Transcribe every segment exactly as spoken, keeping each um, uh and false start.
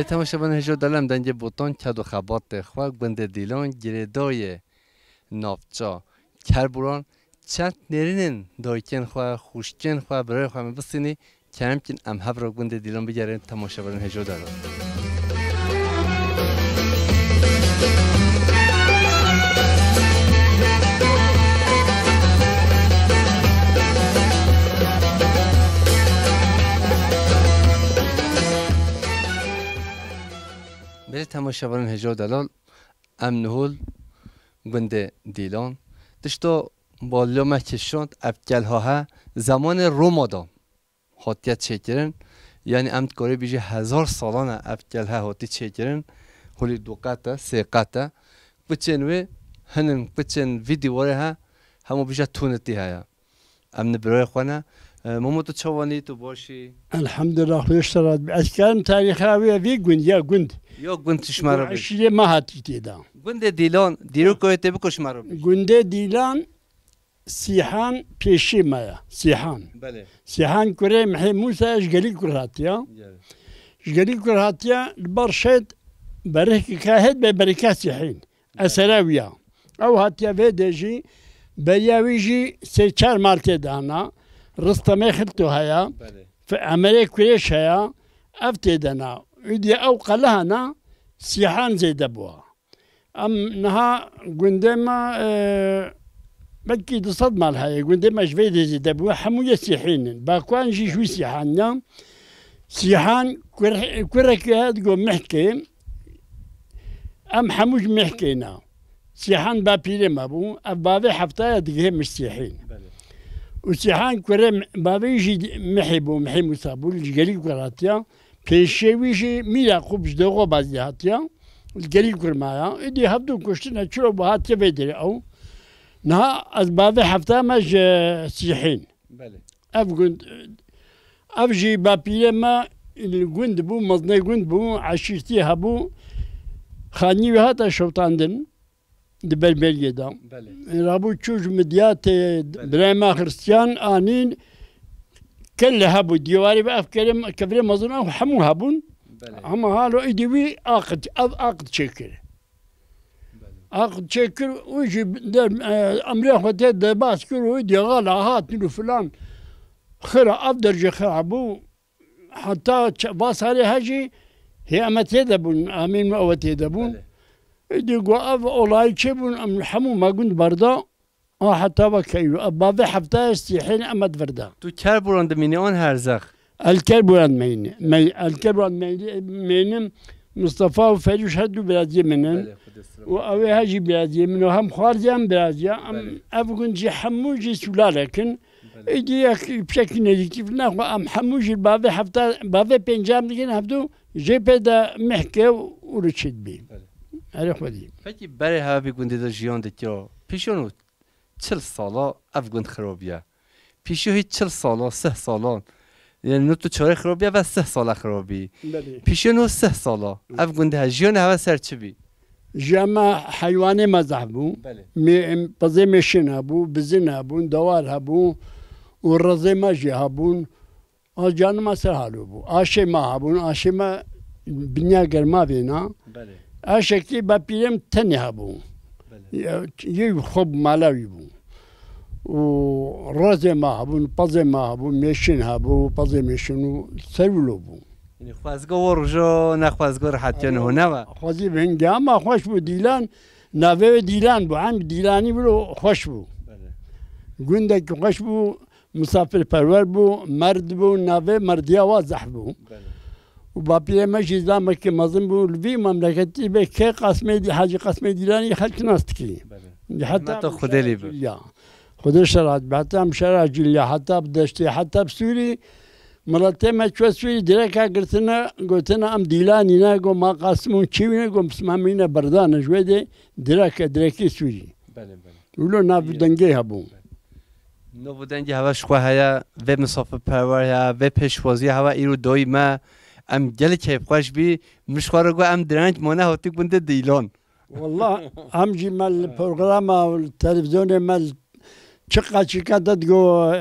Temaşevanên hêja û delal, em dengê Botan, ked û xebatê xwe, gundê Dîlan, girêdayê navça Kerboran, çend nêrînên dayikên xwe, xwişkên xwe, birayên xwe em ê bistînî. Kerem kin em hev re gundê Dîlan bigerin, temaşevanên hêja û delal. Belê temaşevanên hêja û delal, em nihol gundê Dîlan. Tişta balya me kişand, ev kelha he zemanê Roma de hatiye çêkirin. Yanî em dikarê bêjî hezar salan e ev kelhe hatî çêkirin. Holî du qet e, sê qet e. Piçên wê hinin, piçên vî dîwarê he, hemû bêje tunitî heye. Em ni birayê xwe ne. E, Mamo, tu çawa nî, tu baş î? Elhamdulillah, xwedê ji te razî be. Ez karim tarîxa wê vî gund, ya gund. Ya gund tu ji me re bêjî. Eşîrê me hatî tê de. Gundê Dîlan, dîroka wê tê biko ji me re bêjî. Gundê Dîlan Sîhan pêşî me ye. Sîhan. Belê. Sîhan kurê Mihê Mûsa ji Gelî Kur hatiya. Belê. Ji Gelî Kur hatiya li ber şêt berikeke hêt be berike Sîhîn. Esere wî ya. Ew hatiye vê dê jî, beriya wî jî sê çar mal tê de hene. Ristemê Xilto heye. Belê. Fi-, Emerê Kurêş heye. Ev tê de ne. Îdî ew qele hene, Sîhan zêde bûa. Em niha gundê me, e, belkî du sed mal heye. Gundê me ji vê dê zêde bû. Hemû yê Sîhîn in. Bakuan jî ji wî Sîhan ne. Sîhan kur-, kurekê digo Mihkê. Em hemû ji Mihkê ne. Sîhan bapîrê me bû. Ev bavê heftaya digihê min Sîhîn. Belê. Û Sîhan kurê m-, bavê jî Mihê bû, Mihê Mûsa bû, li Gelî Kur hatiya. Pêşê wî jî Mîr Yaqûb ji Dêxoba zî hatiya. Li Gelî Kur maya. Îdî hevdu kuştine çilo bû hatiye vê derê ew. Niha ez bavê heftaya me ji Sîhîn. Belê. Ev gund, ev jî bapîrê me li gund bû, mezinê gund bû, eşîrtî hebû. Xanî wî hate şewtandin di berberiyê de. Belê. Rabû çû ji Midyatê, belê, birayê me Xiristiyan anîn, kelle hebû, dîwarê bi ev kerê, kevirê mezin ew hemû hebûn. Belê. Hema halo îdî wî aqid, ev aqid çêkir. Belê. Aqd çêkir û jî der, e, emrê xwe tê derbas kir û dêxala hatin û filan. Xira, ev dercê xira bû. Heta çe-, va serê he jî hê eme tê de bûn, amîn me ewe tê de bûn. Belê. Îdî got ev olayî çê bûn, em hemû me gund berda. A heta veke îro. Ev bavê heftayê Sîhîn eme di vir de. Tu Kerboran dimînî an Herzex? El Kerboran meyni. Mey-, El Kerboran meyni, meynim Mustafa û Ferûş her du biraziyê min in. Belê, Xwedê sira. Û ew ê he jî biraziyê min û hem xwarzî hem birazî ya. Em, belê, ev gund jî hemû jî sûlalek in. Belê. Êdî yek piçekî nêzîkî nexwe em hemû jî bavê hefta, bavê pêncem dikin hevdu jê pê de mehke û riçid bî. Belê. Erê xwedî. Pekî berê hevî gundê de jiyan dikiro. Pîşon û çil sala ev gund xirobiye. Pîşo hî çil sala, sih salan. Yani no tu çare xirobiye ve sih sala xirobî. Belê. Pîşo no sih sala. Ev gund he, jiyana heve ser çi bî? Jiya me heywanê me zehf bû. Belê. Mê-, pezê mêşin hebû, bizin hebûn, dewar hebû û rezê me jî hebûn. A canê me ser halo bû. Aşê me hebûn, aşê me binya germa vêna. Belê. Aşekî bapîrê min tenê hebû. Belê. Ya, yê xwe bi mala wî bû. Û rezê me hebûn, pezê me hebû, mêşin hebû, pezê mêşin û serwilo bû. Yanî xwezga wo rojo ne xwezga rehetiyê niho ne ve? Xwezî bi hingê ama xweş bû dîlan, navê wê dîlan bû, em dîlanî biro xweş bû. Belê. Gundekî xweş bû. Misafirperwer bû, merd bû, navê merdiya wa zehf bû. Belê. Û bapîrê me jî zamekî mezin bû, li vî memleketî bê kê Qasmê Dî-, Hacî Qasmê Dîlanî xelk nas dikî. Belê. Heta rehmeta Xwedê lê bi. Ya. Xwedê şer hat, heta em şera cilya, heta bi deştê, heta bi Sûrî, miletê me çûye Sûrî, direka girtine, gotine em Dîlanî ne, go ma Qasim û çî wî ne, go Mismamî ne berdane ji wê dê direke, direkî Sûrî. Belê, belê. Wilo nav dengê hebû. Nû bi dengê heve ji xwe heye, vê misafirperwer ya, vê pêşwazî ya heve îro doyî me, em gelek keyfxweş bî. Min ji xwe re got, em direng mane hatî gundê Dîlan. Wallah, em jî me li programa, li televîzyonê me, li çiqa çîka te digo,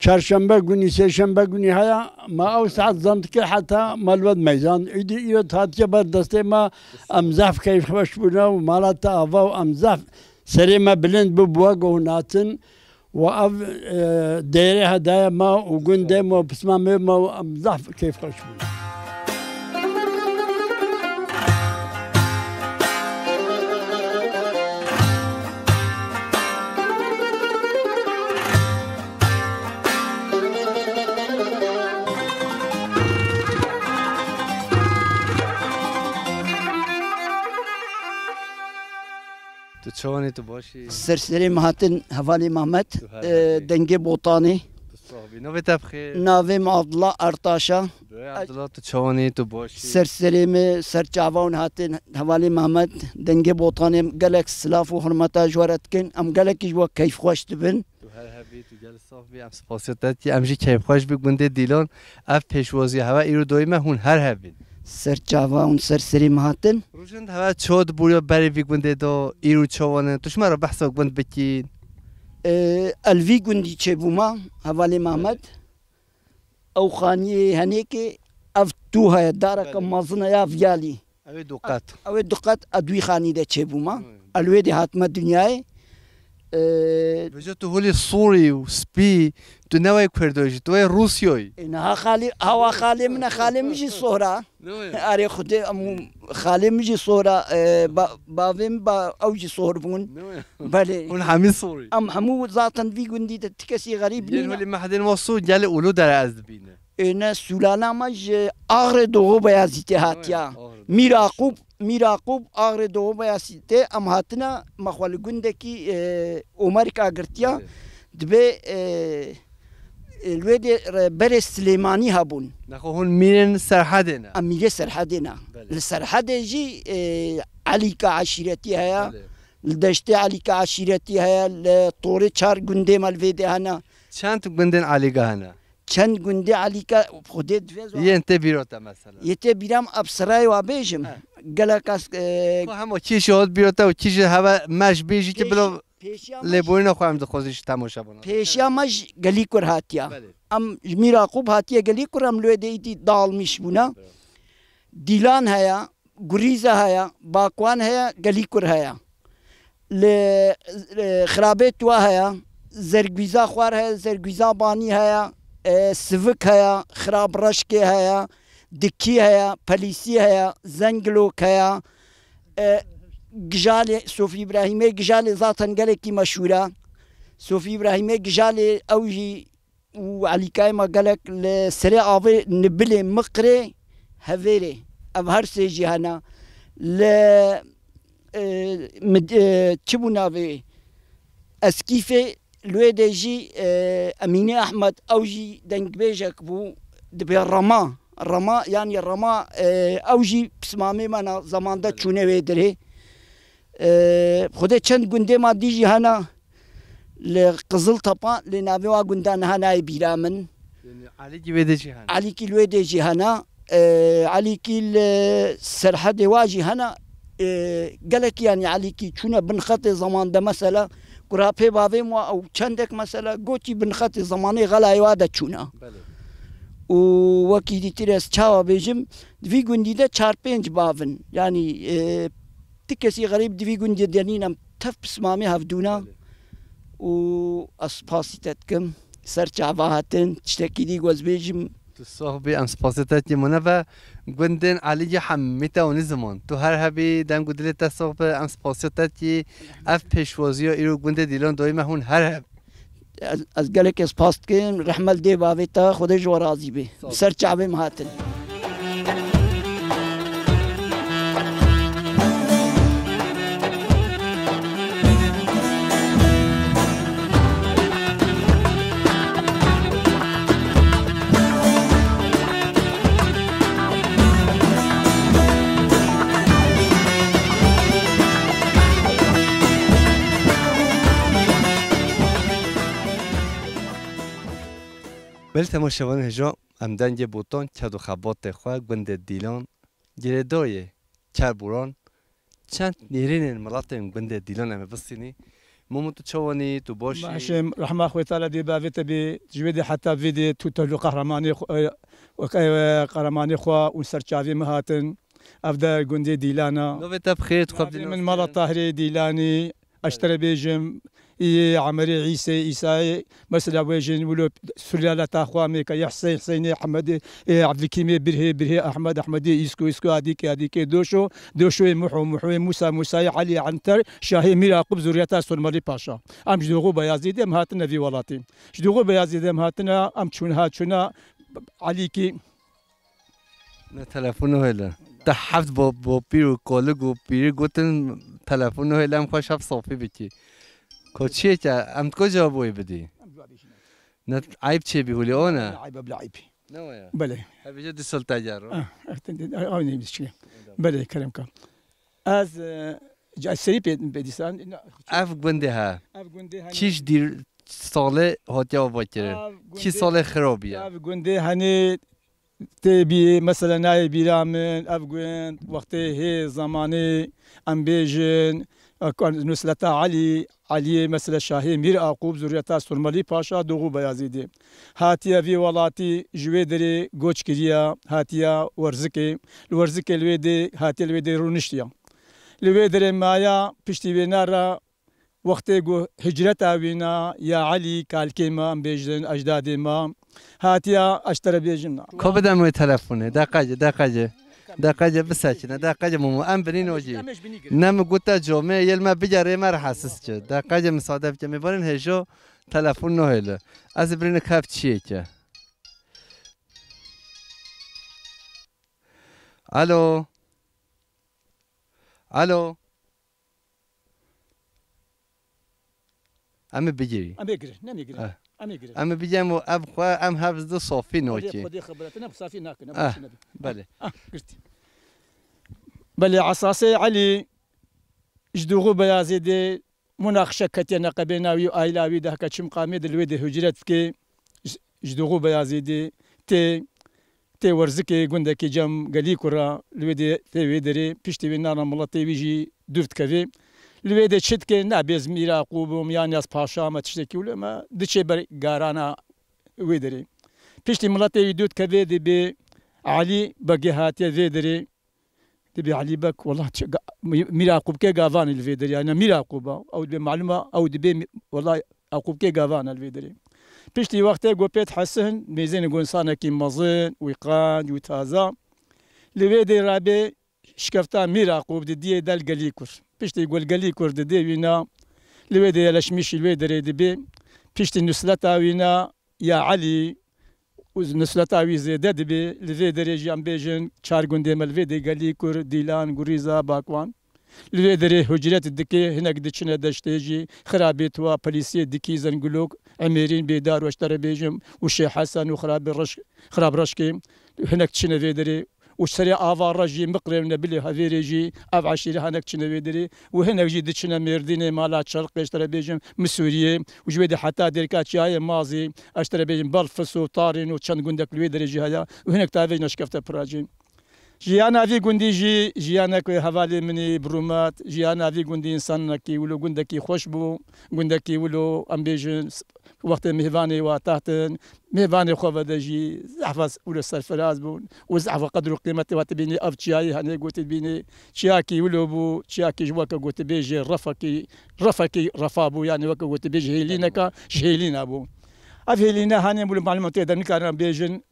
Çarşembe günü, sêşembe günü haya, ma ew saet zam dikir heta ma li we dimeyzand. Îdî îro hatiye ber destê me, em zehf keyfxweş bûne û mala te ava û em zehf serê me bilind bû, bi we guh natin. Û ev, e, değerê hedaya me û gundê me û pismamê me û em zehf keyfxweş bûne. Tu çawanî, tu başî? Ser serê me hatin hevalê Mehmet, Tu her e, hebî. Dengê Botanê. Tu sax bî. Navê te bi xêr? Navê min Abdullah Ertaş e. Abdullah, tu çawanî, tu başî? Ser serê me, ser çava hûn hatin hevalê Mehmet, Dengê Botanê, em gelek silav û hurmeta ji we re dikin. Em gelekî ji we keyfxweş dibin. Tu her hebî, tu gel sax bî, em spasiya te dikî, em jî keyfxweş bî gundê Dîlan. Ev pêşwazî hewe îro doyî me, hûn her hebîn. Ser çava hûn ser serê me hatin. Rojin hewe çawa dibûriya berê vî gundê de, îro çawa ne? Tu ji me re behsa gund bikî. Ee, el vî gundî çêbûma, hevalê Mehmet. Ew xaniyê henêkê, ev tû heye, dareke Belê. Mezin e ya viyalî. Ew ê du qet. Ew ê du qet, ez di wî xanî de çêbûma. Hmm. Ez li wê dê hatime dinyayê. Ee, Vêca tu holî sorî û spî, tu ne wê Kurdo jî, tu wê Rûsyoyî. Ê, niha xalê, hawa xalê min e, xalê min jî sor e. Ne wê? Erê Xwedê, em xalê min jî sor e, e, ba-, bavê min ba-, ew jî sor bûn. Ne wê? Belê. Hûn hemî sorî. Em hemû zaten vî gundî de ti kesî xerîb Yên nîne. Holî mehdên wa sor gelê Ulu Dere ez dibîne. Êne sûlana me ji Axrê Doğu Beyazîtê hatiya. Axrê Doğu. Mîr Aqûb, Mîr Aqûb, Axrê Doğu Beyazîtê em hatine, me xwe li gundekî, e, Omerika girtiya. Evet. Dibê, e, e, li wê dê re-, berê Silêmanî hebûn. Nexwe hûn mîrên Serhedê ne? Em mîrê Serhedê ne. Belê. Li Serhedê jî, e, Elîka eşîretî heye. Belê. Li Deştê Elîka eşîretî heye, li Torê çar gundê me li vê dê hene. Çend gundên Elîka hene? Çend gundê Elîka Xwedê divê zor. Yên tê bîra te mesela? Yê tê bîra min, ev sirayê wa bêjim. He. Gelek ez, e, Xwe hema kî jî hat bîra te û kî jî heve me ji bê jî ki pêş-, bila pêşiya me lêborîna xwe em dixwazin ji temaşebana. Pêşiya me ji gelî kur hatiya. Belê. Em ji Mîr Aqûb hatiye gelî kur, em li wê dê îdî dağılmış bûne. Evet. Dîlan heye, Gurîza heye, Bakwan heye, Gelîkur heye. Li, e, Xirabê Tuwa heye, Zergwîza Xwar heye, Zergwîza Banî heye, e, Sivik heye, Xirab Reşkê heye, Dikî heye, Pelîsî heye, Zengilok heye, e, Gijalê, Sofî Îbrahîmê Gijalê zaten gelekî meşhûr e. Sofî Îbrahîmê Gijalê ew jî û Elîkayê me gelek li serê avê Nibilê, Miqrê, Hevêrê. Ev her sê jî hene. Li, e, Mid-, e, çi bû navê? Eskîfê, li wê de jî, e, Emînê Ehmed, ew jî dengbêjek bû, dibê Rema. Rema, yanî Rema, e, ew jî pismamê me na, zamanda Belê. Çûne wê dirê. E, Xwedê çend gundê ma dî jî hene. Li Qiziltepa, lê navê wa gunda niha nayê bîra min. Yanî Elîkî wê dê jî hene? Elîkî li wê dê jî hene. Ee, Elîkî li Serhedê wa jî hene. Ee, gelekî yanî Elîkî çûne bin xetê zeman de mesela, ku ra pê bavê min wa ew çendek mesela gotî bin xetê zemanê xelayê wa de çûne. Belê. Û wekî dîtir ez çawa bêjim, di vî gundî de çar pênc bav in. Yanî, ee, Ti kesî xerîb di vî gundî de nîn, em tev pismamê hevdû ne. Belê. Û ez spasî te dikim. Ser çava hatin, tiştekî dî ku ez bêjim. Tu sax bî, em spasê te dikî. Mine ve gundên Elî yê hemî te û nî ziman. Tu her hebî, deng û dilê te sax be, em spasê te dikî. Ev pêşwaziya îro gundê Dîlan dayî me hûn her heb. Ez, ez gelekê spas dikim. Rehmet dê bavê te, Xwedê ji we razî bê. Sağ ol. Ser çavê min hatin. Belê temaşevanên hêja, em dengê botan, ked û xebatê xwe gundê Dîlan, girêdayê Kerboran, çend nêrînên miletên gundê Dîlan em ê bistînî. Momo, tu çawanî, tu baş î? Başim, rehma Xwê Teala dê bavê te bê. Ji wê dê heta vê dê tu tevlû qehremanê xwe, e, e, qehremanê xwe û serçavê min hatin. Ev de gundê Dîlan e. Navê te bi xêr, tu xwe bidî. Navê min Mala Tahirê Dîlanî. Ez ji te re bêjim, yê Emerê Îsê, Îsayê, mesela wê jin wilo suryaleta xwe mêke, yê Huseyîn, Huseyînê Ehmedê, ê Evdikîmê Birhê, Birhê Ehmed, Ehmedê Îsko, Îsko Adîkê, Adîkê Doşo, Doşoyê Muho, Muhoyê Musa, Musayê Elî Enter, Şahê Mîr Aqûb, zuriyeta Surmelî Paşa. Em ji Doxû Beyazîdê em hatine vî welatî. Ji Doxû Beyazîdê em hatine, em çûn ha çûna Elîkî. Ne telefon nahêle. Te heft bo-, bopîr û kolik û pîrî gotin telefon nahêle, em xwe şev safî bikî. Ko çiyê ke em diko cevabê wê bidî? Ne eyb çêbî hûlê o ne? Eyb, bila eyb. Ne o ya? Belê. Hevîje du sal te gero. Ah, ah, te-, te-, ah, ah, ne biçî. Belê, kerem ka. Ez, e, ca-, serî pê, pê dîsan, na, Ev gundê he. Ev gundê he. Çi ji dîr salê hatiye ava kirin? Ev gundê, çi salê xirabî ye? Ev gundê henê Tê bî, mesela nayê bîra min, ev gund, wextê hê zemanê, em bêjin, e, Nusleta Elî, Eliyê, mesela Şahê Mîr Aqûb, zuriyeta Surmelî Paşa, Doxû Beyazîdê. Hatiye vî welatî ji wê derê goç kiriya, hatiya Werzikê. Li Werzikê li wê dê, hatiye li wê dê rûniştiya. Li wê derê maya, piştî wê nara Wextê ku hicreta wî na ya Elî, kalkê me, em bêjin, ecdadê me, hatiya, ez ji te re bêjim na. Ko bidem wê telefonê? Deqece, deqece. Deqece bisekine, deqece Momo. Em binîn o jî. Em ê ji binî girin. Ne min gote comê, yê li me bigerê me rehatsiz çi. Deqece misade bike. Mêvanên hêjo telefon nahêle. Ez ê birîne kev çiyê ke. Alo. Alo. Em ê bigirî. Em ê girin, ne em ê girin. Eh. Em ê girin. Em ê bigem û ev xwe em hev zdi safî Xwedê, nokî. Xwedê xebera te ne safî nakin, ne Eh, başî nebe. Belê. Ah, girtî. Belê, Esasê Elî ji Dûxû Beyazîdê munaqişe ketiye neqebê navî û aîla wî de heke çim qamê de li wê de hicret bike. Ji, ji Dûxû Beyazîdê tê Tê Werzikê gundekî cem gelî kura li wê dê, tê wê derê, piştî wê nana miletê wî jî dûr dikevê. Li wê dê çi dike, nabê ez Mîr Aqûb im, yan ez paşa me tiştekî wilo me, diçê ber garana wê derê. Piştî miletê wî dûr dikevê dibê Elî Begê hatiye vê derê. Dibê Elî Beg, wela çi ga-, Mî-, Mîr Aqûbkê gavan e li vê derê, yani Mîr Aqûb e. Ew dibê malûm e, ew dibê mî-, wela Aqûbkê gavan e li vê derê. Piştî wextê ku pê dihesin, mêzên ku însanekî mezin û qenc û taza. Li vê dê rabê şikefta Mîr Aqûb didiyê del gelî kur. Piştî gul gelî kur didê wîna. Li vê dê yeleşmişî li vê derê dibê. Piştî nusleta wîna ya Elî û nusleta wî zêde dibe, li vê derê jî em bêjin çar gundê me li vê dê gelî kur, Dîlan, Gurîza, Bakwan. Li vê derê hicret dike, hinek diçine deştê jî, Xirabê Tuwa, Pelîsiyê Dikî, Zengulok, Emêrîn, Bêdar û ez ji te re bêjim, û Şêx Hesen û Xirabê Reş-, Xirab Reşkê, hinek diçine vê derê. Û serê ava re jî miqrêvne bilê hevêrê jî ev eşîre hinek çine vê derê û hinek jî diçine Mêrdînê, mala Çelqê, ez ji te re bêjim, Misûriyê û ji wê de heta dêrka çiyayê Mazî, ez ji te re bêjim, Belfis û Tarîn û çend gundek li wê derê jî heye û hinek tavêjine şikefte piracî. Jiyana vî gundî jî jiyanek hevalê min î bi rûmet, jiyana vî gundî însanekî wilo gundekî xweş bû, gundekî wilo em bêjin, wextê mêvanê wa tahtin, mêvanê xwe ve de jî zehf ez wilo serfiraz bûn û zehf qedr û qîmetê wa dibînî ev çiyayê henê gotî dibînî. Çiyakî wilo bû, çiyakî ji weke gotibêjê refekî, refekî refa bû, yanî weke gotibêjê hêlîneka ji hêlîna bû. Ev hêlîne henê wilo malûm tê de nikarin bêjin.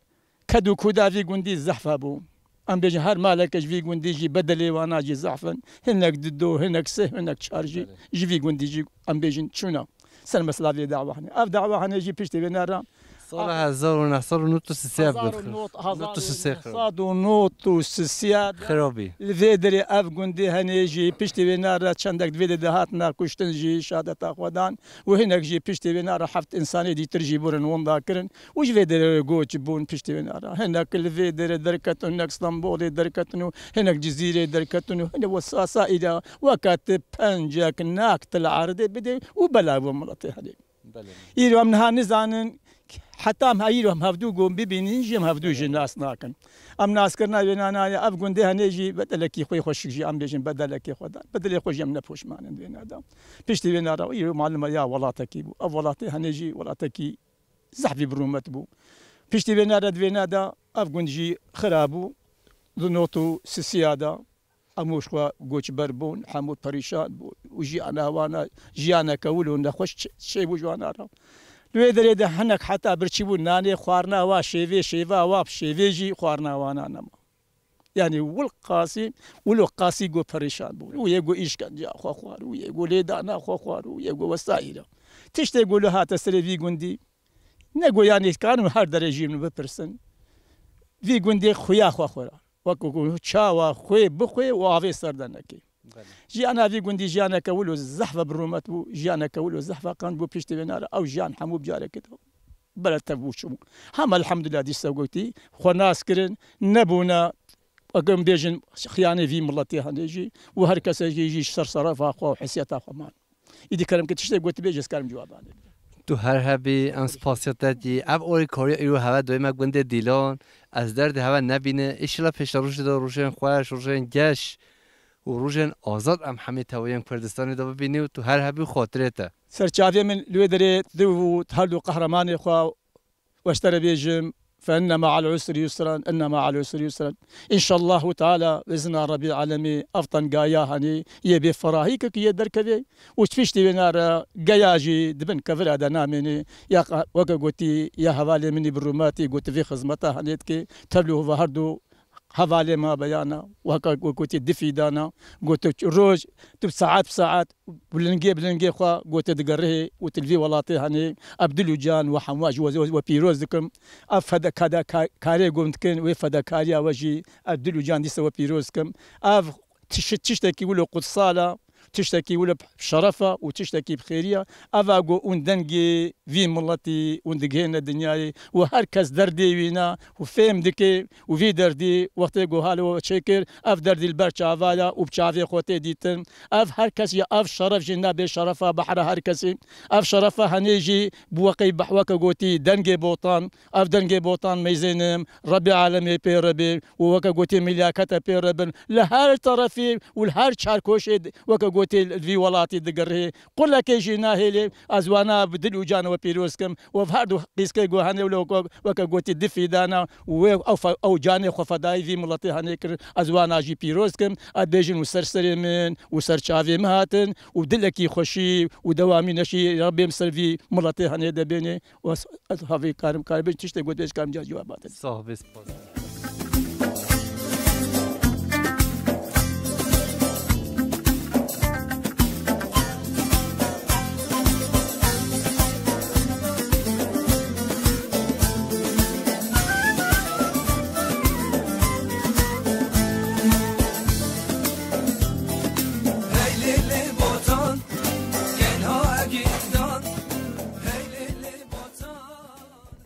Ked û kuda vî gundî zehf hebû. Em bêjin her maleke ji vî gundî jî bedelê wana jî zehf in. Hinek dido, hinek sê, hinek çar jî Belê. Ji vî gundî jî em bêjin çûna. Ser mesela vê dawa hene. Ev dawa hene jî piştê vê nera. Sala hezar û neh sed û nod û sisê ev Hezar û nod, hezar û neh sed û nod û sisê de Xirabî. Li vê derê ev gundî hene jî piştê vê nera çendek di vê de dihatina kuştin jî şehadeta xwe dan. Û hinek jî piştê vê nera heft însanê dîtir jî bûrin winda kirin. Û ji vê derê goç bûn piştî wê nara. Hinek li vê derê derketin, hinek Stenbolê derketin û hinek Cizîrê derketin û hinek wesasa îda weke tu pencek nak tu li erdê bidê û bela bo miletê herê. Belê. Îro em niha nizanin heta em heyî em hevdû gon bibînin jî em hevdû jî nas nakin. Em naskirina wêna nayê, ev gundê henê jî bedelekî xwe xweşik jî em bêjin bedelekê xwe dan. Bedelê xwe jî em ne poşman in di wêna de. Piştî wêna re îro malum e ya welatekî bû. Ev welatê henê jî welatekî zehfî bi rûmet bû. Piştî wêna re di wêna de ev gund jî xira bû. Di not û sisiya de hemû ji xwe goçber bûn, hemû perîşan bûn û jiyana wana jiyaneke wilo nexweş çê-, çêbû ji wana re. Li wê derê de hinek heta birçî bûn, nanê xwarina wa şêvê, şêva wa bi şêvê jî xwarina wana nema. Yanî wil qasî, wilo qasî got perîşan bûn. Û yê got îşkenceya xwe xwar, û yê got lêdana xwe xwar, û yê got wesaîre. Tiştê got li hate serê vî gundî, ne got yanî karin her derê jî min bipirsin. Vî gundê xuya xwe xwara. Wek ku çawa xwê bixwê û avê ser de nekê. Belê. Jiyana vî gundî jiyaneke wilo zehf e bi rûmet bû, jiyaneke wilo zehf e qand bû, piştî wê nare ew jiyan hemû bi carekê de bere tev bû çûbû. Hema elhamdulillah dîsa gotî, xwe nas kirin, nebûne, wek em bêjin, xiyanê vî miletê henê jî û her kesê jî, jî ser şerefa xwe û hesiyeta xwe man. Îdî kerem ke tiştê gotibê, ez karim cewab anê. Tu her hebî, em spasiya te dî. Ev alîkariya îro heve doyê me gundê Dîlan. Ez derdê heve nebîne. Îşillah pêşerojê de rojên xweş, rojên geş û rojên azad em hemî tevayên Kurdistanê de bibînî û tu her hebî xatirê te. Serçavê min li wê derê tu û her du qehremanê xwe Weş te re bêjim, فإن مع العسر يسرا، إن مع العسر يسرا. Înşallahu Teala, bi izna Rebî Alemî, ev tengaya henî yê bê ferahî ke yê derkevê û piştî wê nare geya jî di bin kevira de namênê. Ya qa-, weke gotî, ya hevalê min î bi rûmetî gotî vê xizmeta henê dike, tevlî hova her du hevalê me beyana, weke gotî difî dana, gotî roj, tu saet bi saet, bi lingê bi lingê xwe gotê digerihê û tu li vî welatê henê, Ebdil û Can û hemû ji we, we, we pîroz dikim. Ev fede-, kada-, ka-, karê gom dikin, wê fedakariya we jî Ebdil û Can dîsa we pîroz dikim. Ev tiş-, tiştekî wilo qutsal e, tiştekî wilo şeref e û tiştekî bi xêrî ye. Ev e ku hûn dengê vî miletî hûn digihêne dinyayê û her kes derdê wî ne û fêm dike û vî derdî wextê ku hale we çêkir, ev derdî li ber çava ye û bi çavê xwe tê dîtin. Ev her kes ya ev şeref jî ne bê şerefa behra her kesî. Ev şerefa henê jî bi weqey beh-, weke gotî dengê botan, ev dengê botan meyzênim, Rebî Alemê pê re bê û weke gotî mîlyakete pê re bin. Li her terefî û li her çar koşê d-, weke gotî li vî welatî digirihê. Qulekê jî nahêlê, ez wana bi dil û canê we pîroz kim. Û ev her du qîskê ku henê wilo ku weke gotî difî dana û wê ew fe-, ew canê xwe fedayî vî miletê henê kir. Ez wana jî pîroz kim. Ez bêjin û ser serê min û ser çavê min hatin û dilekî xweşî û dewamî neşî Rebbê min ser vî miletê henê de bênê. Û ez, ez havê karim, karim tiştê got, ez karim ca cewab hatin. Sax bê, spas.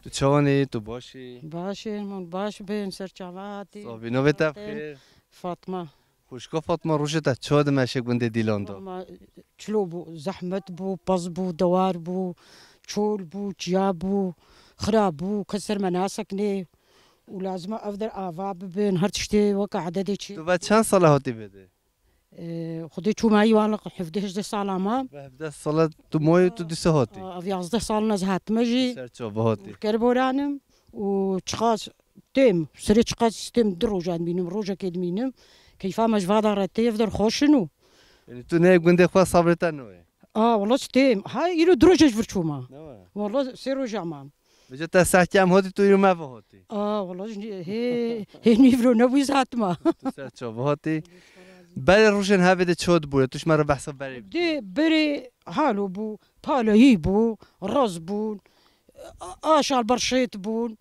Tu çawan î? Tu baş î? Baş in, hûn baş bin, ser çava hatî. Sax bî, navê te bi xêr? Fatma. Xwişka Fatma, rojê te çawa dimeşe gundê Dîlan de? Fatma, çilo bû, zehmet bû, pez bû, dewar bû, çol bû, çiya bû, xira bû, kes ser me naseknê. Û lazim e ev der ava bibin, her tiştê weke ededê çi. Tu ve çend sala hatî vê de? Ee, Xwedê çûma î waliq hevdeh hejdeh sala ma. Ve hevdeh sala tu moyê tu dîsa hatî? Aa, ev yazdeh sal ez hatime jî. Ser çava hatî? Ker boranim û çiqas têm, serê çiqas têm di rojan dimînim, rojekê dimînim. Keyfa me ji vada re tê, ev der xweş in û. Yanî tu ne gundê xwe sabrê te nayê? Aa, wela têm. Ha, îro du roj ji vir çûma. Ne we? Wela sê roja mam. Vêca te sehkî em hatî, tu îro me ve hatî. Aa, wela ji nî-, hê, hê nîvro nebû ez hatime. Tu ser çava hatî. Berê rojên hevê de çi dibû? Tu ji me re behsa berê bikî. Dê berê halo bû, paleyî bû, raz bûn, a-, aşal berşêt bûn.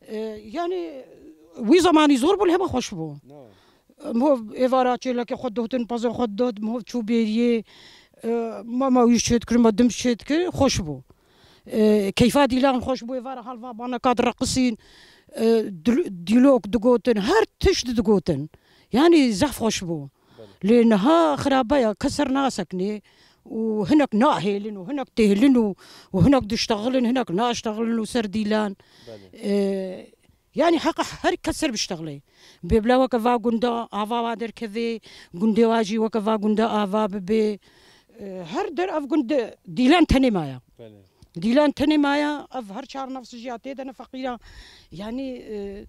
E, yanî wî zemanî zor bû, lê hema xweş bû. No. Mov êvara çêlekê xwe dotin, pezê xwe dot, mov çû bêriyê, e, mama wî çêt kir, me dim çêt kir, xweş bû. E, keyfa dîlan xweş bû, êvara halva baneka direqisîn, e, dil-, dîlok digotin, her tişt digotin. Yanî zehf xweş bû. Belê. Lê niha xirabe ya, kes ser naseknê. û hinek nahêlin û hinek têlin û, û hinek diştexilin, hinek naştexilin û ser dîlan. Belê. E, yanî heqa her kes ser biştexilê. Bêbla weke va gunda ava wa derkevê, gundê wa jî weke va gunda ava bibê. E, her der ev gund dîlan tenê maya. Belê. Dîlan tenê maya, ev her çar nefs jî ya tê de ne feqîra. Yanî, e,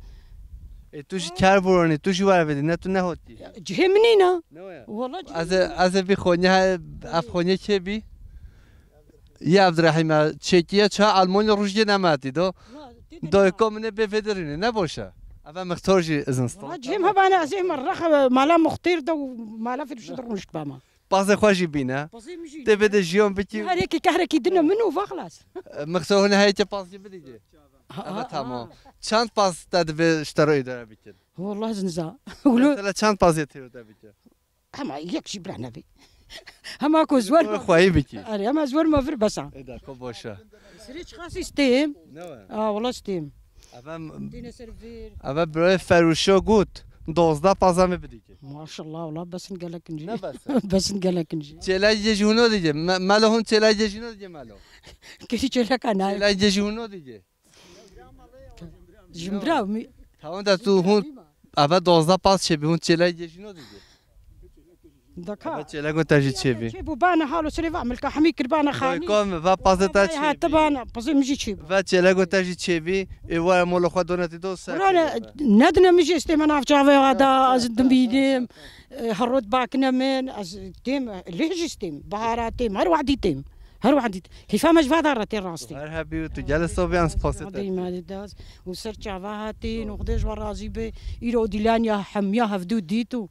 Ê, tu jî ker buranî, tu jî were bidî, ne tu nehotî. Cihê min nîna. Ne waya? Wala cihê Ez ê, ez ê vî xonî he, ev xonî kê bî? Ya Abdurrahîm ya, çêkiye ça Almanya rojê nematî do. Wala, tê de Doyko nema. Min ê bê vê dirînê, ne boş e. Eve mixtor jî izin stan. Wala cihê me hebane, ez ê me rex, mala muxtêr de û mala firuşî de rûnişk bama. Pazê xwe jî bîne. Pazê min jî Tê bê de jiyan bikî. Her yekî kehrekî dine min û va xilas. Mixtor hûn her yekê paz jî bidî. Ha, Eve ha, tamam. ha. Çend paz te divê ji te re îdare bikin? Wallah ez niza. Wilo Mesela çend pazê têro te bike? Hema yek jî bira nebê. Hema ku zwer Xwe xweyî bikî. Erê, hema zwer ma vir besa. Ê da, ko boş e. Sirê çiqa sîstêm. Ne we? Aa, wala stêm. Eve Dîne ser vir. Eve birayê Ferûşo got, dozdeh paza me bidî ki. Maşallah, wala besin gelek inci. Ne besin? Besin gelek inci. Çêlek jê jî hûno dî. Me-, melo hûn çêlek jê jî hûno dî melo. Kişi çêleka nayê. Çêlek jê jî hûno dî. Jimbira mi? Tamam da tu hûn, eve dozdeh paz çêbî, hûn çêlek jê jî hûno dî. Daka. Eve çêleko te jî çêbî. Çêbû bana halo sirê va milka hemî kir bana xanî. Doyko mi, va pazê te Ay, ha, çêbî. Te bana, pazê min jî çêbû. Va çêleko te jî çêbî, ê were molo xwe donetî do ser Kurane, çêbî. Nedine min jî stêm nav çavê wa da, ez dimînim. E, herot bakine min, ez têm, lê jî stêm, bahara têm, her wehdî têm. Her wehdî têm. Keyfa me ji va da re tê rastî. Her hebî û tu gelê sobiyan spasê te. Dî me dî daz. Û ser çava hatîn, û Xwedê ji we razî be. Îro dîlan ya hemiya hevdû dît û,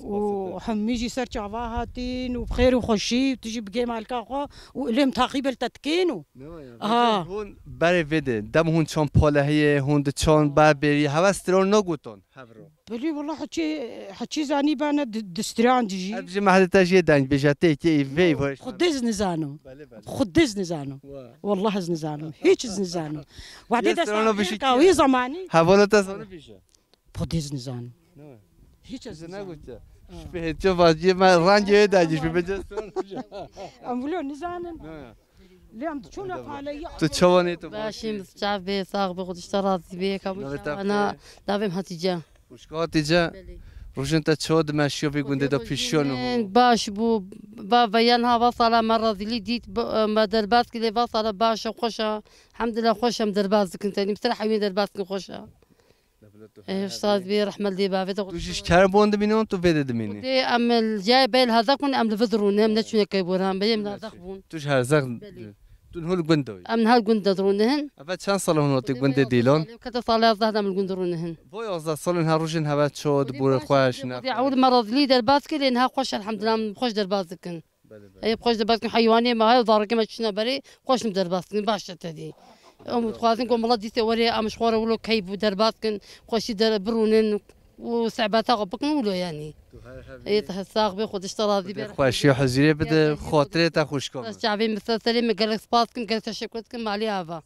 û hemî jî ser çava hatîn, û bi xêr û xweşî, tu jî bigê malka xwe, û ilêm taqîbel te dikên û. Ne waya, Aha. Hûn berê vê de, dem hûn çon polehiyê, hûn di çon ber bêrî, hewe stron noguton, hevro. Belê wala heçî, heçî zanî bana di, di stran dijî. Ev ji mehlê te jê deng bêje tê kê î vê î vê. Xwedê ez nizanim. Belê, belê. Xwedê ez nizanim. Wa. Wallah ez nizanim. Hiç ez nizanim. Wadê Yes, desta sonra bir şey Amerîka wî zamanî. Hevala te sonra bir şey. Xwedê ez nizanim. Ne? Hiç ez Bize ne nizanim. Gote? Ha. Şüphe ediyor vazgeçme rangi öyle de şüphe ediyor sonra bir şey. Em wilo nizanin. Ne? Lê em diçûne paleya. Tu çawa ne tu Başim, çav bê, sax bê, Xwedê ji te razî bê, kabul Navê te çawana, xêr? Navê min Hatice. Xwişka Hatice. Belê. Rojên te çawa dimeşiyo vê gundê de pişiyo niho? Baş bû, va veyan ha va sala me razîlî dît, ba-, me derbas kir, lê va sala baş e, xweş e. Hemdillah xweş em derbas dikin, tenî bi ser hewîn derbas dikin xweş e. Ê, ustaz bê, rehmet lê bavê te. Tu jî ji ker bon dimînin, tu vê de dimînî? Dê em li cayê bê li hazak bûn, em li vir dirûnin, em neçûne keyboran, bê em li hazak bûn. Tu ji herzak Belê. Tu niho li gund de wî? Em niha li gund de dirûnin. Eve çend sal hûn hatî gundê Dîlon? Kete sala yazdeh de em li gund dirûnin. Bo yazdeh salên her rojên heve ço di borê xweş ne. Ewil me razîlî derbas kir, lê niha xweş elhamdulillah, em xweş derbas dikin. Belê, belê. Ê, xweş derbas dikin, heywanê me heye, zarokê me çûne berê, xweş em derbas dikin, baş e te dî. Em dixwazin ku mila dîse were, em ji xwe re wilo keyf û derbas dikin, xweşî der birûnin û sebeta xwe bikin wilo yanî. Tu her hebî. Ê, te sax be, Xwedê ji te razî be. Xweşî û huzûrê bide, xotirê te xweş kome. Ez çavê min ser serê min gelek spas dikim, gelek teşekkür dikim, malê ava.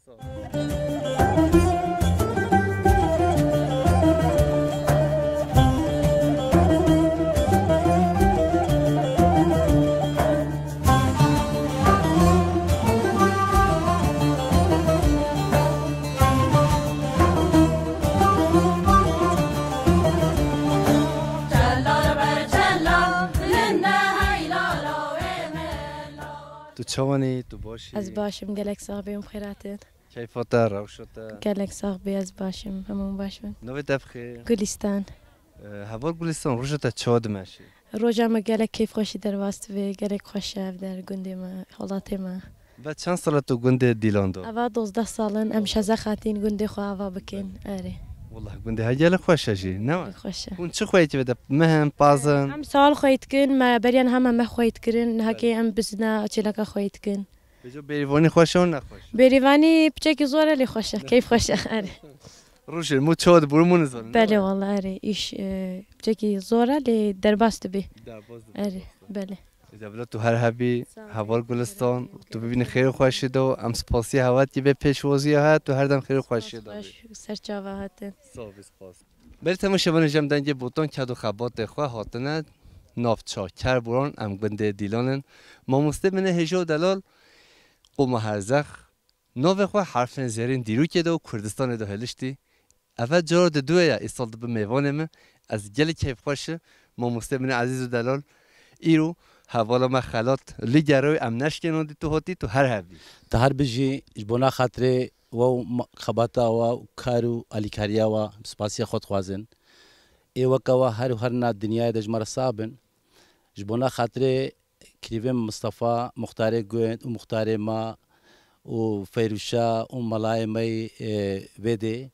Tu çawanî, tu baş î? Ez baş im, gelek sax bê, em xêr hatin. Keyfa te, rewşa te? Gelek sax bê, ez baş im, hemû baş bin. Navê te bi xêr? Gulîstan. E, heval Gulîstan, roja te çawa dimeşî? Roja me gelek keyfxweşî derbas dibe, gelek xweş e ev der, gundê me, welatê me. Ve çend sal e tu gundê Dîlan de? Eva dozdeh sal in, em şezek hatîn gundê xwe ava bikin. Erê. Wallah gundê her gelek xweş e jî, ne wa? Xweş e. Hûn çi xweyî vê de? Meh in, paz in? Em sal xweyî dikin, me beriya niha me meh xweyî dikirin, niha kê em bizina çêleka xweyî dikin. Pêca bêrîvanî xweş e û nexweş e? Bêrîvanî piçekî zor e lê xweş e, keyf xweş e, erê. Rojên mû çawa dibûrin mû nizanin, ne? Belê wala erê, îş, e, piçekî zor e lê derbas dibê. Derbas dibê. Erê, belê. Êca bila tu her hebî, heval Gulistan, tu bibînî xêr û xweşî de û em spasiya hewa dikî vê pêşwaziya he, tu her dem xêr û xweşî de bî. Xweş, ser çava hatin. Sax bî, spas. Berî temaşevanê, ji em dengê botan ked û xebatê xwe hatine navça Kerboran, em gundê Dîlan in. Mamostê min ê hêja û delal, qoma Herzex, navê xwe herfên zêrîn dîrokê de û Kurdistanê de hiliştî. Eve cara di duye ye, îsal dibe mêvanê min. Ez gelek keyfxweş im. Mamostê min ê ezîz û delal, îro hevala me Xelat li gere wê, em neşkênin dî tu hatî, tu her hev bî. Tu her bijî, ji bona xatirê we û ma-, xebata we û kar û alîkariya we, spasiya xwe dixwazin. Ê weke we her û her na dinyayê de ji me re sax bin. Ji bona xatirê Kirîvên Mistefa, muxtarê gund û muxtarê me û Feyrûşa û melayê me yê, e, vê dê.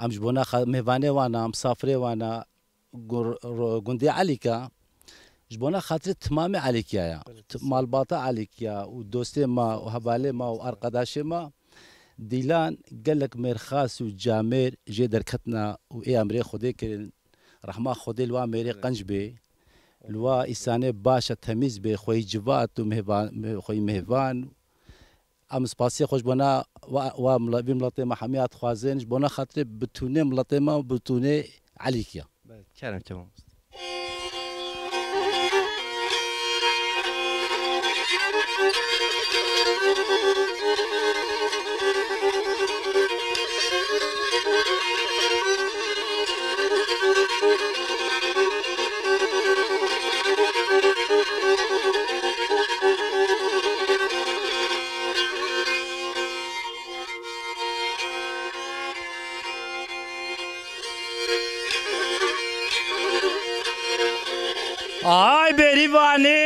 Em ji bona xa-, mêvanê wana, misafirê wana, gur-, ro-, gundê Elîka, ji bona xatirê timamê Elîkiya ya. Belê, T-, malbata Elîkiya û dostê me û hevalê me û arkadaşê me, Dîlan gelek mêrxas û camêr jê derketina û ê emrê Xwedê kirin. Rehma Xwedê li wan mêrê qenc bê. Li wa îsanê baş e, temîz bê, xweyî civat û mêvan, xweyî mêvan. Em spasiya xwe ji bona wa, wa mila-, vî miletê me hemiya dixwazin, ji bona xatirê bitûnê miletê me û bitûnê Elîkiya. Belê, kerem ke mamoste. Ay Bêrîvanê,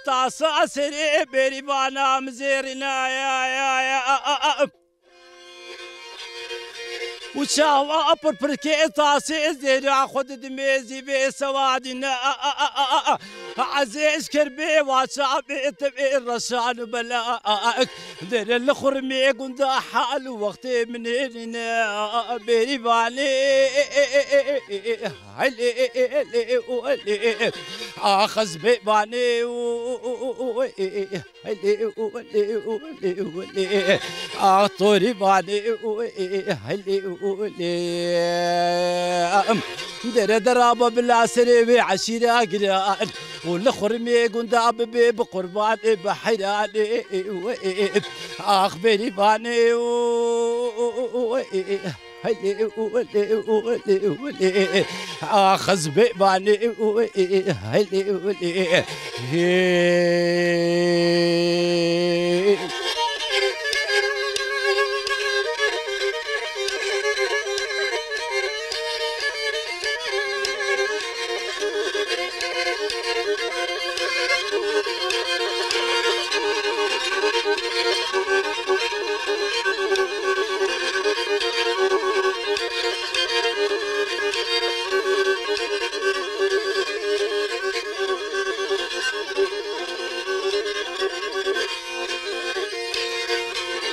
tasa serê Bêrîvana mizêrîna ya, ya, ya, a, a, a. Û çawa pirpirkê tasê zêra xwe didimê zîvê sewadîne, a, a, a, a, a. Ezê eşker bê waça bê tevê reşan û belak. Dere li xurmê gunda hal û wextê min êrîne. Bêrîvanê, helê, helê û helê. Axez bêvanê û, û, û, û, û, helê û helê û helê û helê. Ax torîvanê û, ê, ê, helê û helê. Dere deraba bila serê wê eşîra giran. Û li xurmê gunda bibê bi qurbanê bi heyranê. Ax Bêrîvanê û, û, û, û, ê, ê, helê û helê û helê û helê. Ax ez bêvanê û, ê, ê, helê û helê. Hê.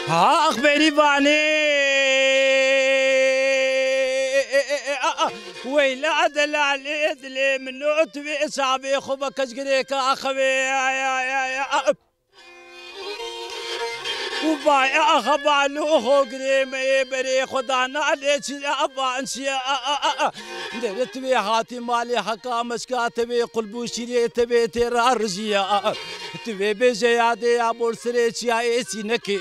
Ax Bêrîvanê, weyla delalê dilê min û tu wê çavê xwe veke ji girêka xwe. Û vay, axa balo xogirê me yê berê xwe dana lê çi avan çi ya. Dere tu wê hatî malê heka meşka tevê qulbû şîrê tevê têra rijiya. Tu wê bêje yadê ya bor serê çiya ê sînekê.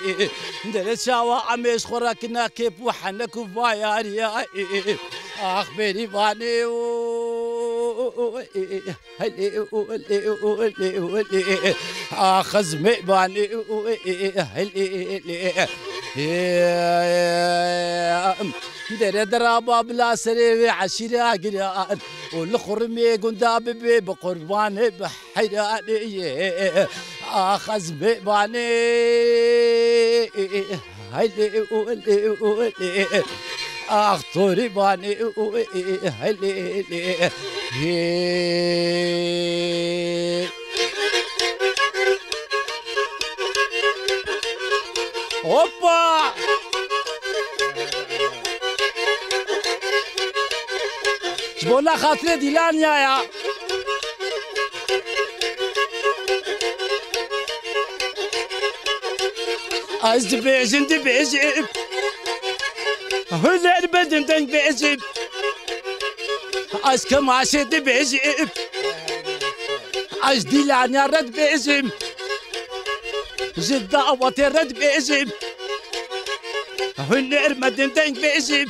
Dere çawa emêş xwe rakina kêp û henek û vayariya. Ax Bêrîvanê û, û, û, ê, ê, helê û, helê û, helê û, helê. Ax ez mêvanê û, ê, ê, helê, helê. Ê, dere deraba bila serê wê eşîra giran. Û li xurmê gunda bibê bi qurbanê bi heyranê. Ax ez mêvanê. Helê û helê û helê. Ax torîvanê û helê, helê. Hê. Hoppa! Ji bona xatirê Dîlaniya ya. Ez dibêjim, dibêjim. Huner bedim deng bêjim. Ez kemaşê dibêjim, ez dîlaniya re dibêjim, ji dawetê re dibêjim. Hunermendên dengbêjim,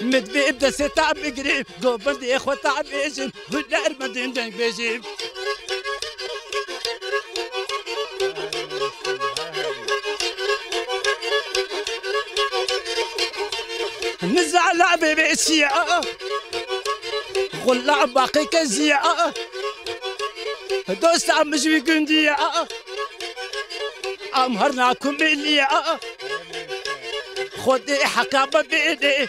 min divê bi destê te bigirim, govendê xwe te bêjim, hunermendên dengbêjim. Nizala bê bê çiya, xulla baqê keziya, dosta min ji wî gundiya, em her nakum êliya, Xwedê heqa me bêdê.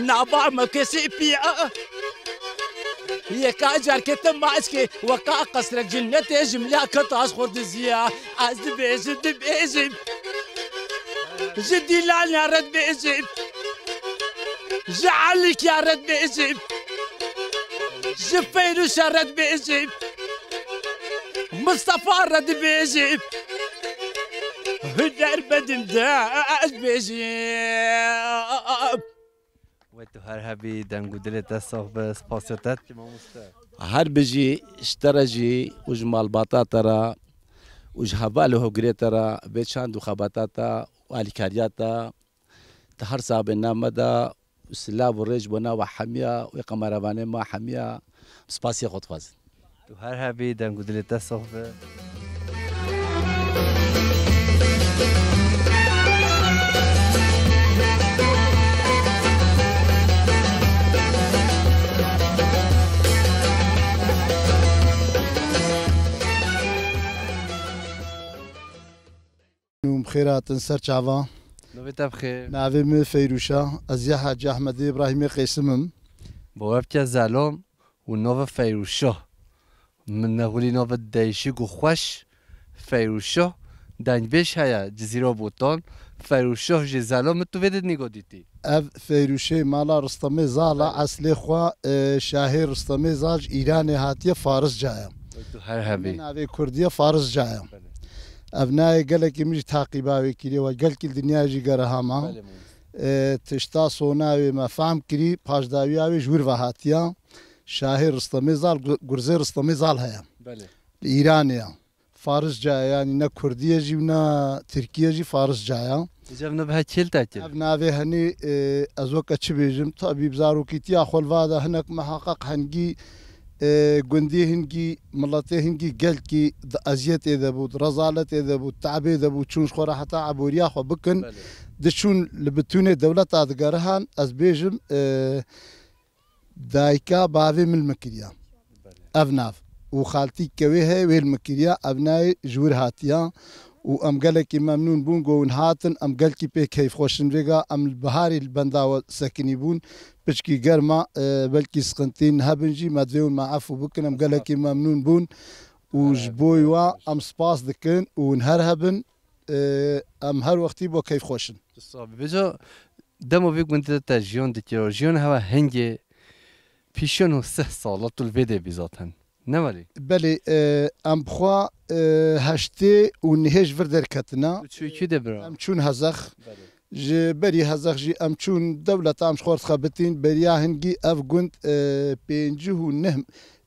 Nava me kesê piya. Yeka car ke te maçkê, weka qesrek cinnetê ji milya keta ez xwe diziya. Ez dibêjim, dibêjim. Ji dîlaniya re dibêjim. Ji Elîkiya re dibêjim. Ji Feyrûşa re dibêjim. Mistefa re dibêjim. Hunermendên de ez bêjim. Wê tu her hebî, deng û dilê te sax be, spasiya te dikim mamoste. Her bijî, ji te re jî û ji malbata te re û ji heval û hogirê te re vê çand û xebata te û alîkariya te, te her sax be name de û silav û rêz bo nava hemiya wê kameravanê me hemiya spasiya xwe dixwazin. Tu her hebî, deng û dilê te sax be. Nûm xêr hatin ser çava. Navê te bi xêr? Navê min Feyrûşa. Ez ya Hacî Ehmedê Îbrahîmê Qêsim im. Bo we bike Zelom û navê Feyrûşa. Min nexwilî navê değişik û xweş Feyrûşa. Dengbêj heye Cizîra Botan. Feyrûşa jî Zelom, tu vê de nîgo dîtî. Ev Feyrûşê mala Ristemê Zal e, Belê. Eslê xwe, e, şahê Ristemê Zal ji Îranê hatiye, Farisca ye. Tu her hebî. Navê Kurdî ye, Farisca ye. Belê. Ev nayê gelekî min jî taqîba wê kiriye, we gelkî li dinya jî gerehama. Belê, mamoste. E, tişta sona wê me fehm kirî, paşdawiya wê ji wir ve hatiye. Şahê Ristemê Zal, gu-, gurzê Ristemê Zal heye. Belê. Li Îranê ye. Farisca ye, yanî ne Kurdî ye jî û ne Tirkî ye jî, Farisca ye. Îca ev navê he kêl te kir? Ev navê henî, e, ez weke çi bêjim, tabî bi zarokîtiya xwe li va de hinek miheqeq hingî, e, gundî hingî, miletê hingî gelkî di eziyetê de bû, di rezaletê de bû, di te'bê de bû, çûn ji xwe re heta eboriya xwe bikin. Belê. Diçûn li bitûnê dewleta digerihan, ez bêjim, e, Dayika bavê min li min kiriya. Belê. Ev nav. Û xaltî kewê heye, wê li min kiriya. Ev nayê ji wir hatiya. Û em gelekî memnûn bûn, ku hûn hatin. Em gelkî pê keyfxweş in. Vêga em li biharê li benda we sekinî bûn. Piçkî germa, e, belkî siqintîn hebin jî, me divê hûn me efû bikin. Em gelekî memnûn bûn. Û ji bo wa em spas dikin û hûn her hebin. E, em her wextî bo keyfxweş in. Tu sax bî. Vêca dema vê gundê de te jiyan dikira, jiyan hewa hingê pîşiyan û sih sala tu li vê de bî zaten. Ne welî? Belê, e, em bi xwe, e, heştê û nehê ji vir derketine. Tu çûyî kî de bira? Em çûn Hezex. Belê. Ji berî Hezex jî em çûn dewleta em ji xwe re dixebitîn. Beriya hingî ev gund, e, pêncî û neh,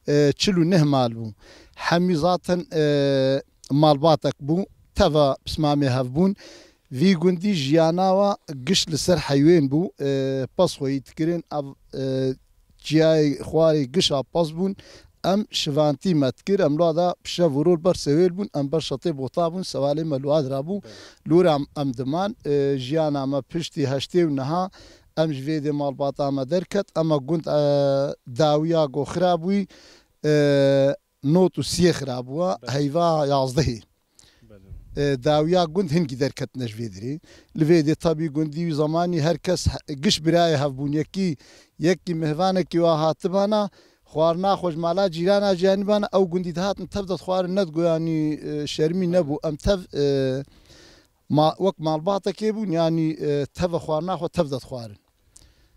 e, çil û neh mal bû. Hemî zaten, e, malbatek bû. Teva pismamê hev bûn. Vî gundî jiyana wa giş li ser heywên bû, e, pez xweyî dikirin, ev, e, çiyayê xwarê gişa pez bûn, em şivantî me dikir, em li wa da bi şev û rol ber sewêl bûn, em ber şetê bota bûn, sewalê me li wa dira bû, Belê. Li wir em, em diman, e, jiyana me piştî heştê û neha, em ji vê dê malbata me derket, ema gund, e, dawiya go xirab bûyî, e, not û siyê xirab bûwa, Belê. Heyva yazdehê. Belê. E, dawiya gund hingî derketine ji vê dirê. Li vê dê tabî gundî wî zemanî her kes he-, giş birayê hev bûn. Yekî, yekî mihvanekî wa hatibana, xwarina xwe ji mala cîrana jî anîbana, ew gundî dihatin tev de dixwarin, ne digoyanî, e, şermî nebû. Em tev, e, ma-, wek malbatekê bûn, yanî, e, teve xwarina xwe tev de dixwarin.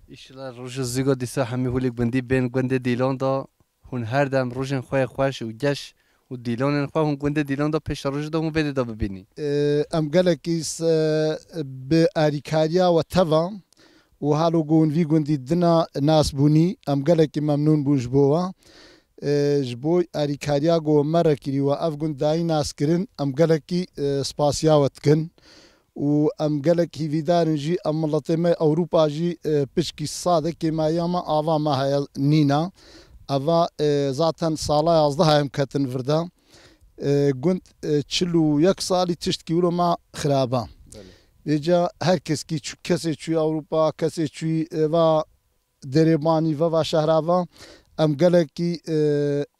Îşillah roja zîgo dîsa hemî hûlê gundî bên gundê Dîlon de. Hûn her dem rojên xwe yê xweş û geş û dîlonên xwe hûn gundê Dîlon de pêşerojê de hûn vê dê de bibînî. Ee, em gelekî se-, bi arîkariya we teva û halo ku hûn vî gundî dina nasbûnî, em gelekî memnûn bûn ji bo we. E, ji bo alîkariya ku me re kirî we ev gund dayî naskirin, em gelekî, e, spasiya we dikin. Û em gelek hîvîdar in jî, em miletê me Ewropa jî, e, piçkî sade kêmayiya me ava me heye nîna. Eva, e, zaten sala yazdeh em ketin vir de. E, gund, e, çil û yek salî tiştkî wilo me xirab e. Belê. Vêca her keskî çû-, kesê çûyî Ewropa, kesê çûyî, e, va Derêbanî, ve va şehra ve. Em gelekî, e,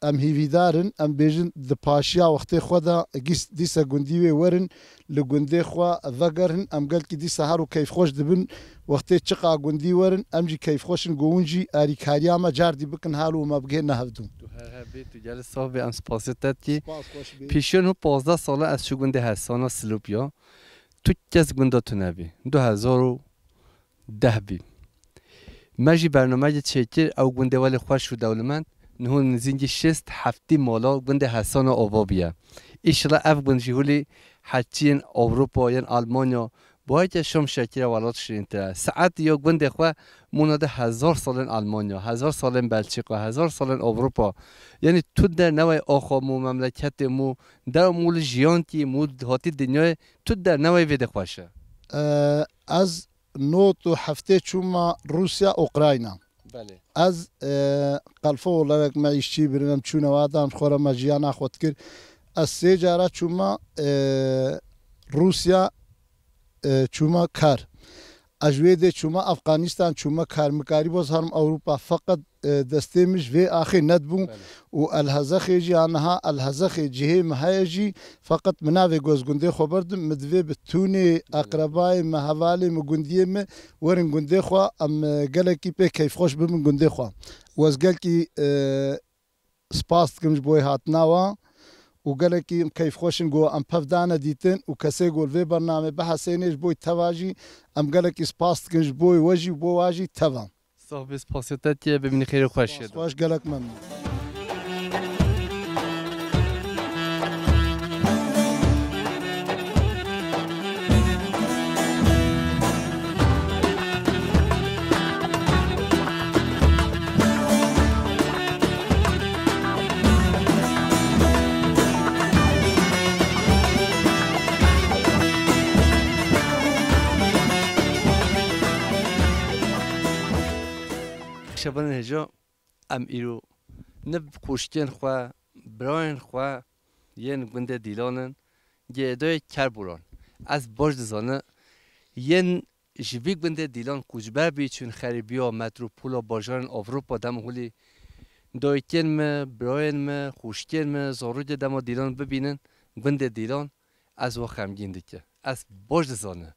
em hîvîdar in, em bêjin di paşiya wextê xwe de gîs-, dîse gundî wê werin, li gundê xwe vegerin, em gelkî dîsa her û keyfxweş dibin. Wextê çiqa gundî werin, em jî keyfxweş in ku hûn jî alîkariya me cardî bikin, hal û me bigihêne hevdû. Tu her hebî, tu gelî sax bî, em spasiya te dikî. Spas, xweş bî. Pîşên hû pazdeh sala ez çû gundê Hesana Silopya. Tu kes gunda tu nebî. Du hezar û deh bî. Me jî bernameyê çêkir, ew gundê welê xweş û dewlemend, niho nizîngî şêst heftî mala gundê Hesana ava bûye. Îşillah ev gund jî hûlî heçiyên Ewropa yên Almanya, bi weke şom şekire welat şirîntir e. Saet ya gundê xwe mûna de hezar salên Almanya, hezar salên Belçîka, hezar salên Ewropa. Yanî tu der newey axa mû, memleketê mû, der mû li jiyankî mû hatî dinyayê, tu der newey vê de xweş e. E, ez nod û heftê çûma Rûsya, Ukrayna. Belê. Ez, e, qelfe olarak me îşçî birin, em çûne wa dan xwe re me jiyana xwe dikir. Ez sê cara çûma, e, Rûsya, e, çûma kar. Ez ji wê dê çûma Afganistan, çûma kar. Mikarî boz herim Ewropa. Feqet, e, destê min ji vê axê nedibû. Belê. Û Elhezexê jî ya niha Elhezexê cihê min heye jî. Feqet min navê ku ez gundê xwe berdim, min divê bi tûnê, belê, eqrebayê min, hevalê min, gundiyê min werin gundê xwe, em, e, gelekî pê keyfxweş bibin gundê xwe. Û ez gelkî, e, spas dikim ji bo wê hatina wan û gelekî em keyfxweş in ku em pev dane dîtin û kesê ku li vê bernamê bihesênê ji bo wê teva jî em gelekî spas dikin ji bo wê we jî û bo wa jî teva. Sax bî, spasiya te dike, bimînî xêr û xweşiyê de. Spas, xweş, gelek memnûn. Şebanên hêja, em îro ne bi xwişkên xwe, birayên xwe yên gundê Dîlan in, gêdayê Kerboran. Ez baş dizane yên ji vî gundê Dîlan koçber bî, çûn xerîbiya, metropola, bajarên Ewropa, dema hûlî dayikên me, birayên me, xwişkên me, zarokê dema Dîlan bibînin, gundê Dîlan, ez wa xemgîn dike. Ez baş dizane.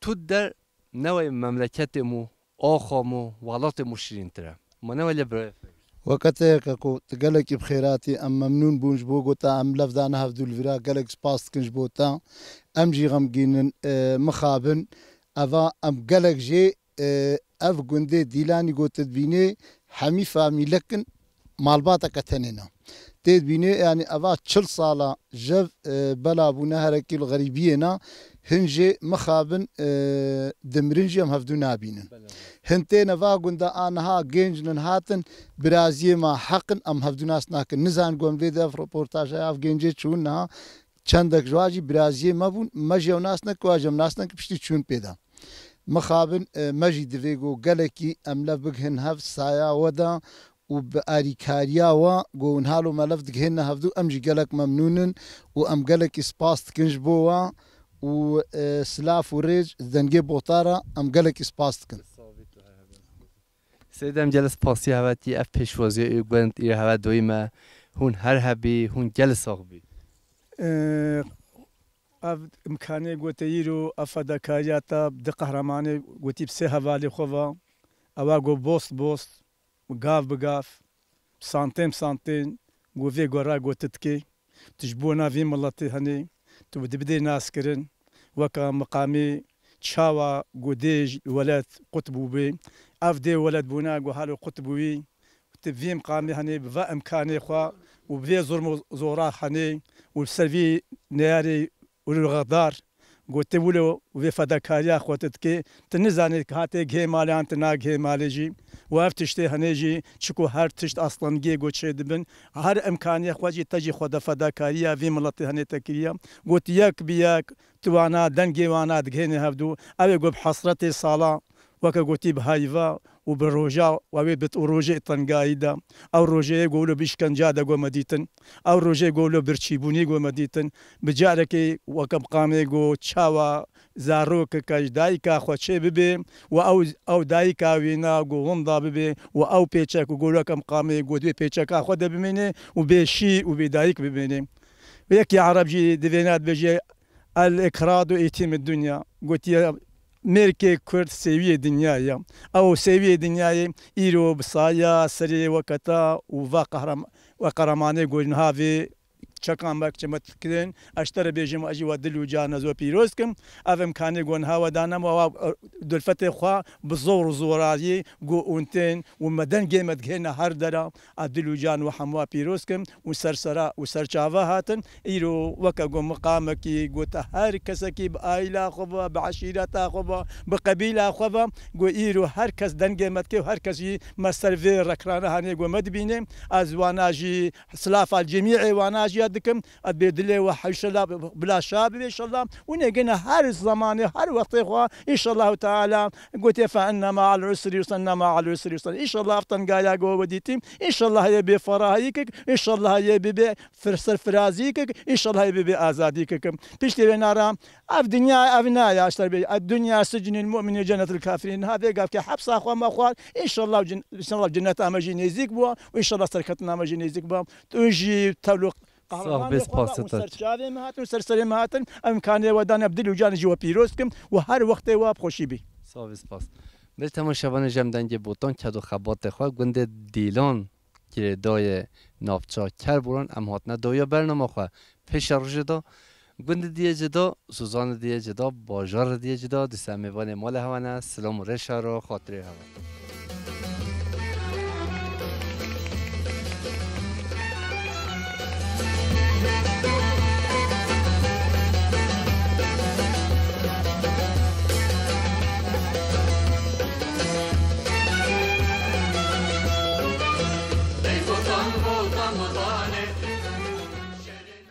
Tu der newey memleketê mû, axa mû, welatê mû şirîntir e. Ma newey lê birayê xwe. Weke te yeke ku tu gelekî bi xêr hatî, em memnûn bûn ji bo ku te em lev dane hevdû li vîra, gelek spas dikin ji bo te. Em jî xemgîn in, e, mixabin. Eva em gelek jê, e, ev gundê Dîlanî ku tu dibînê hemî famîlek in, malbateke tenê ne. Tê dibînê, yanî eva çil sala jev, e, bela bûne, herekî li xerîbiyê ne, hin jê mixabin, e, dimirin jî em hevdû nabînin. Bela. Hin têne va gunda a niha gênc nin hatin, biraziyê me heq in, em hevdû nas nakin. Nizan ku em vê de ev reportaja ev gêncê çûn niha, çendek ji wa jî biraziyê me bûn, me jî ew nas nekin, wa jî em nas nekin, piştî çûn pê de. Mixabin, e, me jî divê ku gelekî em lev bigihin hev saya we de û bi arîkariya we ku hûn halo me lev digihêne hevdû, em jî gelek memnûn in û em gelekî spas dikin ji bo we û, e, silav û rêz di dengê Boxtara em gelekî spas dikin. Seyda, em gelek spasiya hev dikî, ev pêşwaziya ê gund îro hev doyî me, hûn her hebî, hûn gelek sax bî. Ev imkanê goteyî ro, ev fedakariya te di qehremanê gotî bi sê hevalê xwe ve, ewa got bost bost, gav bi gav, santên bi santên, got vê gora got dikê. Tu ji bona vî miletê henê, tu dibidê naskirin, weka miqamê çawa ku dê ji weled qut bûbê. Ev dê weled bûna ku halo qut bûyî, tu vî miqamê henê bi va imkanê xwe û bi vê zurm û zora henê û li ser vî neyarê û li xedar Got, tu wilo vê fedakariya xwe tu dikê, tu nizanî ka tê gihê malê an tu nagihê malê jî. Û ev tiştê henê jî, çiku her tişt aslengiyê got çê dibin, her imkaniyê xwe jî te jî xwe de fedakariya vî miletê henê te kiriye. Got, yek bi yek tu wana, dengê wana digihêne hevdû. Ew ê got bi hesretê sala, weke gotî bi hayva û bi roja, û ew ê bit û rojê tengayî de. Ew rojeyê got wilo bi îşkenca de got me dîtin. Ew rojê got wilo birçîbûnî got me dîtin. Bi carekê weke bi qamê got çawa zarokeke ji dayika xwe çê bibe û ew, ew dayika wîna got winda bibe û ew pêçek û got weke bi qamê got wê pêçeka xwe de bimîne û bê şî û bê dayik bimîne. Yekî Ereb jî di vêna dibêje, "El-ikradu îtîmid dunya." Gotiye, mêrkê Kurd sêwiyê dinyayê ye. Ew sêwiyê dinyayê îro bi saya serê we keta û va qehram-, we qehremanê got niha vê çekan me çemet kirin, ez ji te re bêjim, ez jî we dil û can ez we pîroz kim. Ev imkanê got niha we dane me, wa, e, dulfetê xwe bi zor û zorariyê got ûntin û me dengê me digihêne her dera. Ez dil û can we hemû pîroz kim û sersera û serçava hatin. Îro weke got miqamekî, got her kesekî bi aîla xwe ve, bi eşîreta xwe ve, bi qebîla xwe ve, got îro her kes dengê me dike û her kes jî me ser vê rekrana hanê got me dibîne. Ez wana jî silafa cemîê wana jî ya dikim. Ez bê dilê we hewşela bila şa bibe inşallah. Û negine her zamanê, her wextê xwe inşallahu teala. Gotiye, "Fe inne ma'al usri yusra, inne ma'al usri yusra." Înşallah ev tengaya go we dîtî. Înşallah yê bê ferahîkik, înşallah yê bê bê fir-, serfirazîkik, înşallah yê bê bê azadîkik. Piştî vê nara, ev dinya ev na ya, işte bê, "Dünya sicnil mu'mini cennetul kafirin." Ha vê gavke hepsa xwe me xwar. Înşallah cin-, înşallah cennet ame jî nêzîk bû. Înşallah serketina me jî nêzîk bû. Tu jî tevluk Sax bê, spas Setat. Ser çavê me hatin û ser serê me hatin, em kanê we dane bi dil û canê jî we pîroz kim û her wextê we bi xweşî bî. Sax bê, spas. Belê temaşevanê, jem dengê Botan ked û xebatê xwe gundê Dîlan girêdayê navça Kerboran em hatine dawiya bernama xwe pêşerojê da. Gundê diyê cida, sozanê diyê cida, bajarê diyê cida, dîsa mêvanê mala hewa ne, silam û rêşa ro xatirê hewa.